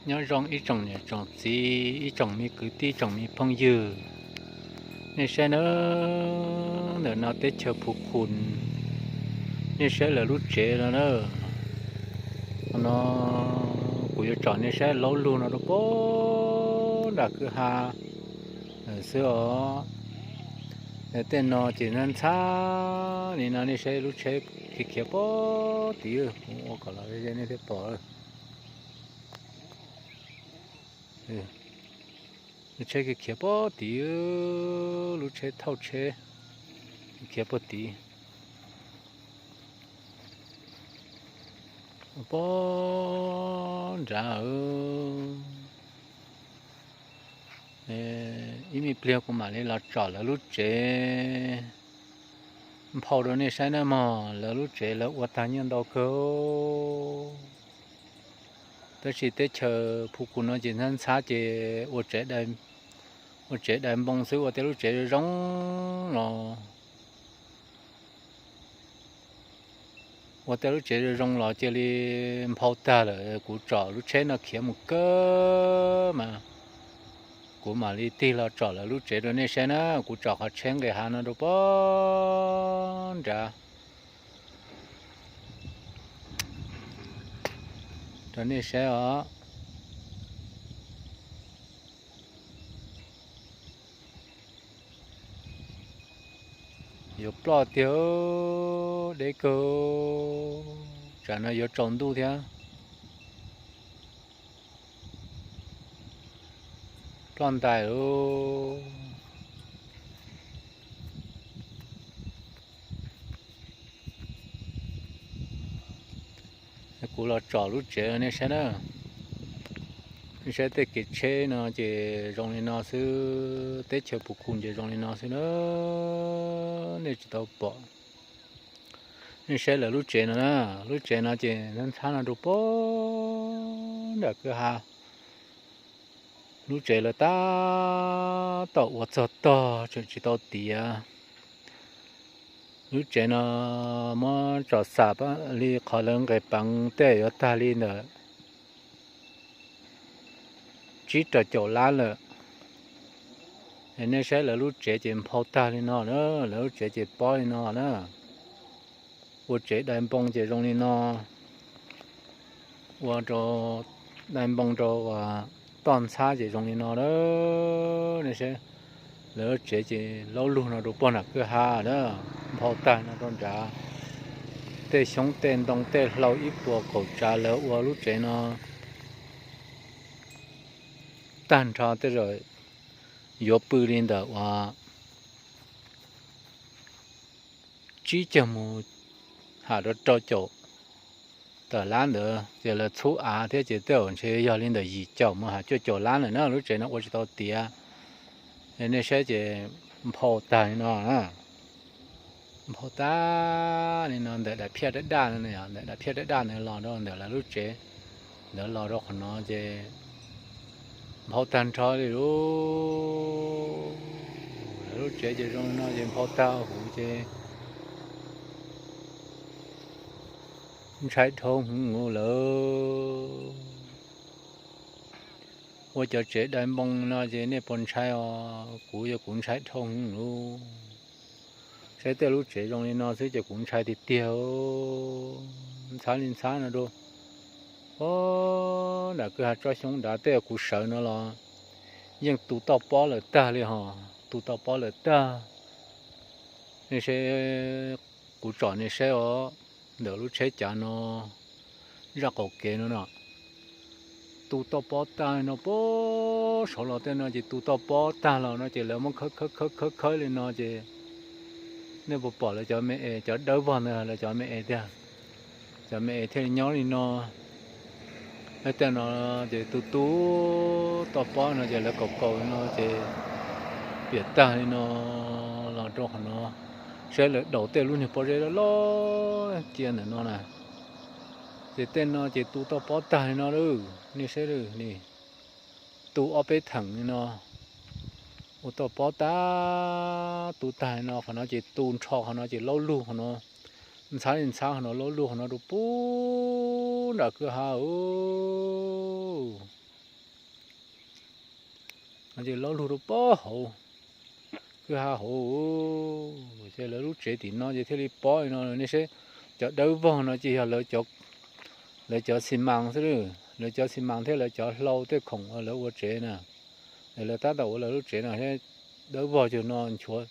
Nyob zoo ib tsoom niam tsoom txiv, ib tsoom me kwv tij, tsoom me phooj ywg. Nej saib na, ntawm no teb chaws Phu Khu, nej saib lawv lub tsev no na. No kuv yuav tsom nej saib laub lug no rau pem nram kwj ha xwb os. Tej no ces ntxhab ntxhab li no, nej saib lub tsheb khiav khiav pem tid, kuv ua kom los nej thiaj pom. Lub tsheb khiav khiav pem tid, lub tsheb thauj tsheb khiav pem tid, pem nrad. Ib me pliag kuv mam li los tsom lawv lub tsev nphau rau nej saib na mog. Lawv lub tsev lawv ua tag nyiaj ntau kawg. Tab sis teb chaws Phu Khu no ces ntxhab ntxhab ces ua tsev dais npoo xwb, ua tej lub tsev zoo zoo los ua tej lub tsev zoo zoo los cia li nphau tag lawm. Kuv tsom lub tsheb no khiav mus kawg mas kuv mam li tig los tsom lawv lub tsev rau nej saib na. Kuv tsom qhov tsheb nqis hav no rau pem nrad rau nej saib os. Yuav ploj tiag, deb kawg, tsam no yuav tsaus ntuj thiab. Ploj ntais lauj. Kuv los tsom lub tsev nej saib na. Nej saib tej kev tsheb no ces zoo li no xwb, teb chaws Phu Khu ces zoo li no xwb na. Nej tsis tau pom. Nej saib lawv lub tsev no na, lub tsev no ces ntxhab ntxhab no rau pem nram kwj ha. Lub tsev lawv tab tom ua txog tog tseem tsis tau tiav. Lub tsev no muab tsom xam li qhov lawv nqes peev tej yuav tag li ntawm tsib rau caum lab lawm. Nej saib lawv lub tsev ces nphau tag li no na, lawv lub tsev ces pob li no na. Ua tsev dais npoo ces zoo li no, ua rau dais npoo rau toj ntxhab ces zoo li no na. Nej saib lawv lub tsev ces laub lug no rau pem nram kwj ha na, nphau tag no rau nrad. Tej xyoob tej ntoo tej hlau ib puas kaum tsav lawv ua lub tsev no tag nrho tej zaum yuav pw li ntawm uas tsib caug mus ham rau rau caum tawm lab ntawd, ces lawv txhub av thiab ces tej zaum ntshe yog li ntawm yim caum mus ham cuaj caum lab lawm na. Lub tsev no ua tsis tau tiav. Nej saib ces nphau tag li no, nphau tag li no ntawm daim phiaj daj daj no, ntawm daim phiaj daj daj ntawd los rau ntawm lawv lub tsev ntawd los rau qhov no ces nphau tag nrho li lauj. Lawv lub tsev ces zoo li no ces nphau tag huv ces ntshai dhau hwv lawm. Ua cov tsev dais npoo no ces nej puas ntshai os? Kuv yog kuv ntshai dhau hwv lauj. Saib tej lub tsev zoo li no xwb ces kuv ntshai tiag tiag. Ntxhab li ntxhab no rau pem nram kwj ha tsob xyoob nrad, tej kuv sawv no los yeej tu toj pob lawm tag li hos, tu toj pob lawm tag. Nej saib, kuv tsom nej saib os, ntawm lub tsheb cav no, zaj qaum kev no no, tu toj pob tag no, pem saud los tej no ces tu toj pob tag los no ces lawv muab khawb khawb khawb khawb khawb li no ces nej puas pom lawv cov me es, cov dawb vog ntawd lawv cov me es tiag. Cov me es thiaj li nyob li no. Tej no ces tu tu toj pob no ces lawv kaus kaus li no ces piam tag li no los rau qhov no. Saib lawv daus tej lub niag pob zeb loj loj cia ntawm no na. Ces tej no ces tu toj pob tag li no lawm, nej saib lawm ni. Tu ob peb theem li no, ua toj pob tag, tu tag li no, qhov no ces tu nrho qhov no ces laub lug qhov no, ntxhab li ntxhab qhov no, laub lug qhov no rau pem nram kwj ha ub. ces loj lug rau pob hauv, kwj ha hauv. Ces lawv lub tsev tim no ces thiaj li pob li no. Nej saib, cov dawb vog no ces yog lawv cov xi mas xwb, lawv cov xi mas thiab lawv cov hlau tej khoom uas lawv ua tsev na. Lawv tab tom ua lawv lub tsev no, dawb vog cuag no nchuav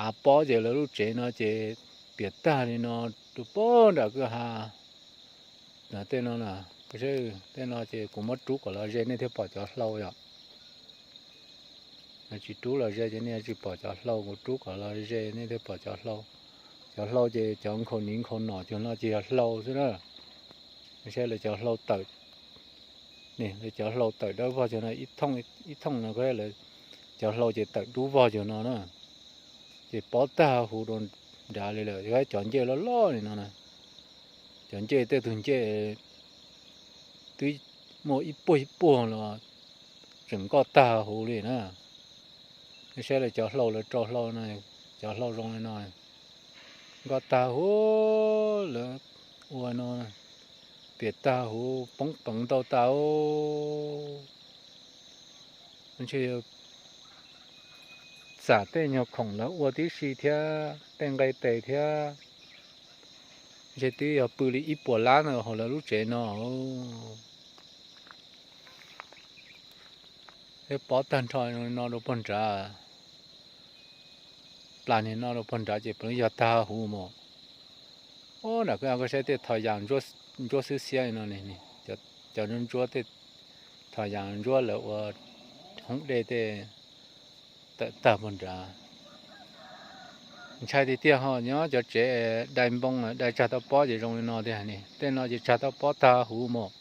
av pob ces lawv lub tsev no ces piam tag li no rau pob nram kwj ha. Tej no, tej no ces kuv muab rub kom los ze nej thiaj pom cov hlau yom. Tsis rub los ze ces nej tsis pom cov hlau, kuv rub kom los ze nej thiaj pom cov hlau. Cov hlau ces cov nkhaus niv nkhaus nom cuag no ces yog hlau xwb na. Saib lawv cov hlau tawm, lawv cov hlau tawm dawb vog cuag no, ib thooj no, cov hlau ces tawm dub vog cuag no na. Ces pob tag huv rau nrad li lawm, cov ncej loj loj li no na. Cov ncej tej tug ncej twb muaj ib puag ib puag los tseem nkoj tag huv li na. Nej saib lawv cov hlau, lawv rau hlau no, cov hlau zoo li no, nkoj tag huv, lawv ua no piam tag huv poob peev ntau tas. Ntshe yog xam tej nyuag khoom lawv ua tib si thiab tej nqe tes thiab, ntshe twb yog pw li ib puas lab ntawd hauv lawv lub tsev no. Peb pob tag nrho no rau puag nrad, plas niag no rau puag nrad ces puav leej yog tag huv mus. Nram kwj ha koj saib tej thos yas ntsuab xwb xiab no, cov ntsuab ntsuab tej thos yas ntsuab lawv ua hoob dej tej tawm tag puag nrad. Ntshai tiag tiag ho nyob cov tsev dai npoo dai tsag tau pob ces zoo li no tiag. Tej no ces tsag tau pob tag huv mus.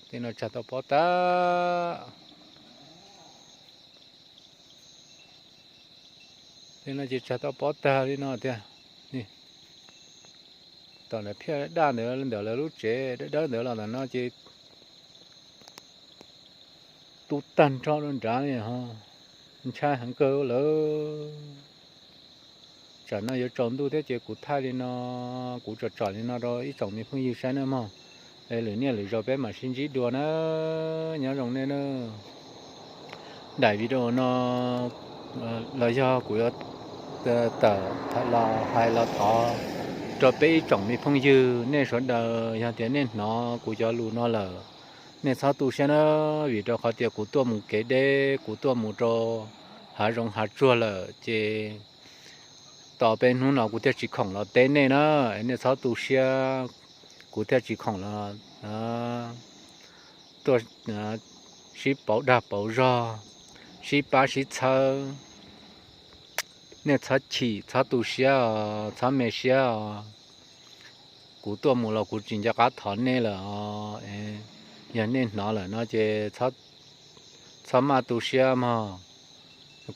Tej no tsag tau pob tag. Tej no ces tsag tau pob tag li no tiag. Tom ntawd phiaj daj ntawd ntawm lawv lub tsev dawb dawb ntawd los ntawm no ces tu tag nrho rau nrad li. Ntshai heev kawg lawm. Tsam no yuav tsaus ntuj thiab ces kuv thaij li no, kuv tsom tsom li no rau ib tsoom me phooj ywg saib nawb mog. Lwm niaj lwm zaus peb mam sib ntsib dua na. Nyob zoo nej na. Daim video no los yog kuv yuav tawm los hais los thov rau peb ib tsoom me phooj ywg nej sawv daws, yog tias nej hnov kuv cov lus no lawm, nej txhob tu siab na, vim rau qhov tias kuv tuaj mus kev deb, kuv tuaj mus rau hav zoov hav tsuag lawm ces tos peb hnub no kuv thiaj tsis khoom los teb nej na. Nej txhob tu siab, kuv thiaj tsis khoom los tuaj sib pauv dag pauv zog, sib pab sib txhawb. Nej txhob chim, txhob tu siab os, txhob me siab os. Kuv tuaj mus los kuv tsis nco qab thov nej lawm os. Yog nej hnov lawm no ces txhob maj tu siab mog.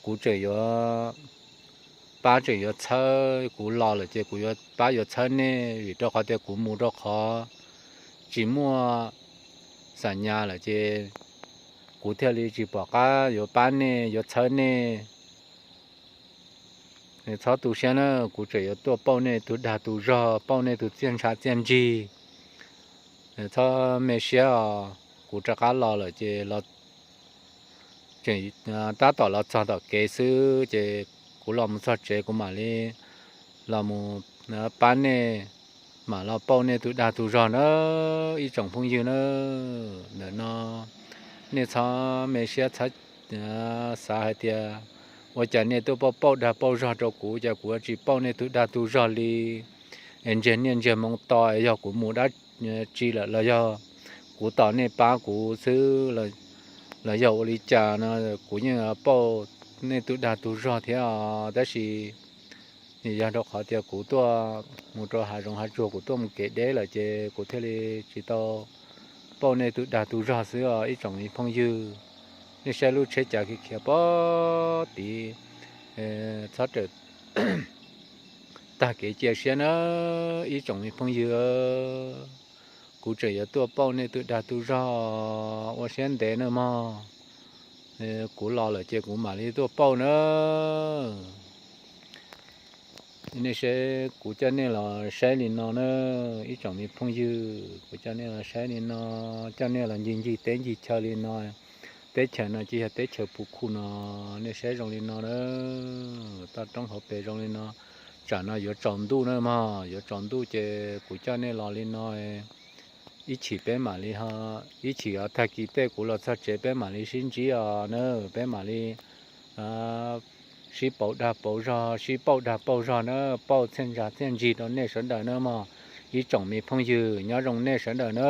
Kuv tseem yuav pab tseem yuav txhawb, kuv los lawm ces kuv yuav pab yuav txhawb nej, vim rau qhov tias kuv mus rau qhov tsis muaj xam nyas lawm ces kuv thiaj li tsis pom qab yuav pab nej yuav txhawb nej. Txhob tu siab na, kuv tseem yuav tuaj pauj nej tus dag tus zog, pauj nej tus txiaj ntshav txiaj ntsig. Txhob me siab os, kuv rov qab los lawm ces los, tab tom los txog tom kev xwb ces kuv los mus txog tsev kuv mam li los mus pab nej, mam los pauj nej tus dag tus zog na, ib tsoom phooj ywg na. Ntawm no nej txhob me siab, txhob xav hais tias ua cas nej tuaj pauj pauj dag pauj zog rau kuv, cas kuv yuav tsis pauj nej tus dag tus zog li. Es ntsiag niaj ntsiag hmoov to, yog kuv mus dab tsi lawm los yog kuv tos nej pab kuv xwb los yog ua li cas no, kuv yeej pauj nej tus dag tus zog thiab os. Tab sis yog rau qhov tias kuv tuaj mus rau hav zoov hav tsuag, kuv tuaj mus kev deb lawm ces kuv thiaj li tsis tau pauj nej tus dag tus zog xwb os ib tsoom me phooj ywg. Nej saib lub tsheb cav khiav khiav pob tid, txhob rawm tag kev cia siab na ib tsoom me phooj ywg. Kuv tseem yuav tuaj pauj nej tus dag tus zog, ua siab ntev nawb mog. Kuv los lawm ces kuv mam li tuaj pauj na. Nej saib, kuv coj nej los saib li no na ib tsoom me phooj ywg, kuv coj nej los saib li no, coj nej los ncig ncig teb ncig chaw li no, Teb chaws no ces yog teb chaws Phu Khu no, nej saib zoo li no na, toj roob hauv pes zoo li no. Tsam no yuav tsaus ntuj na mog, yuav tsaus ntuj ces kuv coj nej los li no, ib chim peb mam li ho, ib chim tag kis tej kuv los txog tsev peb mam li sib ntsib os na, peb mam li sib pauv dag pauv zog, sib pauj dag pauj zog na, pauj txiaj ntsa txiaj ntsig rau nej sawv daws na mog. Ib tsoom me phooj ywg nyob zoo nej sawv daws na.